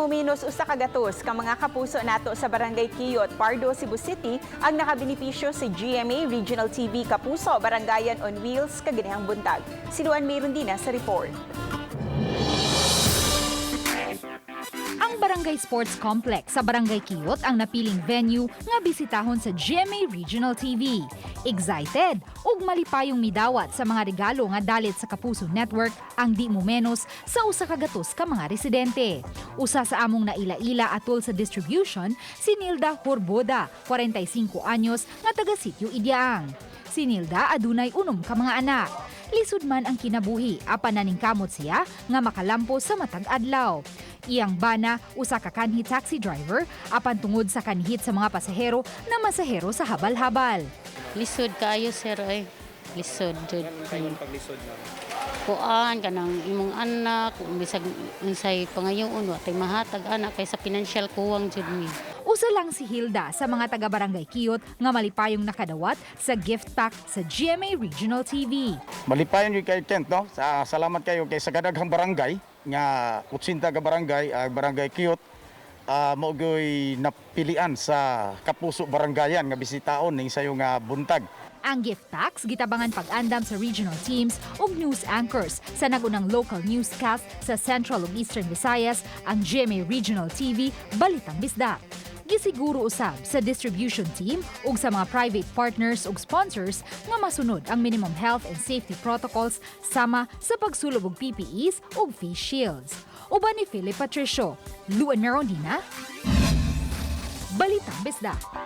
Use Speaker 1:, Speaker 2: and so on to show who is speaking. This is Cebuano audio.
Speaker 1: Di mo menos 100 ka mga kapuso nato sa Barangay Quiyot, Pardo, Cebu City ang nakabenepisyo sa GMA Regional TV Kapuso Barangayan on Wheels kaganihang buntag. Si Luan Merondina sa report.
Speaker 2: Ang Barangay Sports Complex sa Barangay Quiyot ang napiling venue nga bisitahon sa GMA Regional TV. Excited ug malipayong midawat sa mga regalo nga dalit sa Kapuso Network ang di mo menos sa 100 ka mga residente. Usa sa among naila-ila atol sa distribution si Nilda Horboda, 45 anyos, nga taga Sitio Idiang. Si Nilda adunay 6 ka mga anak. Lisod man ang kinabuhi apan naningkamot siya nga makalampo sa matag adlaw. Iyang bana usa ka kanhi taxi driver, apan tungod sa kanhit sa mga pasahero na masahero sa habal-habal.
Speaker 3: Lisod kaayo, sir, ay. Lisod jud. Kuan kanang imong anak, kung bisag unsay pangayoon, wa tay mahatag anak kay sa financial kuwang jud mi.
Speaker 2: Usa lang si Hilda sa mga taga Barangay Quiyot nga malipayong nakadawat sa gift pack sa GMA Regional TV.
Speaker 4: Malipayon jud kay Kent, no? Salamat kayo kay sa kadaghang barangay nga 80 ka barangay, ang Barangay Quiyot mao gyoy napilian sa Kapuso Barangayan nga bisitaon ning sayo nga buntag.
Speaker 2: Ang gift packs gitabangan pag-andam sa regional teams ug news anchors sa nagunang local newscast sa Central ug Eastern Visayas, ang GMA Regional TV Balitang Bisdak. Gisiguro usab sa distribution team ug sa mga private partners ug sponsors nga masunod ang minimum health and safety protocols sama sa pagsulob og PPEs ug face shields. Uban ni Philip Patricio, Luan Merondina, Balitang Bisdak.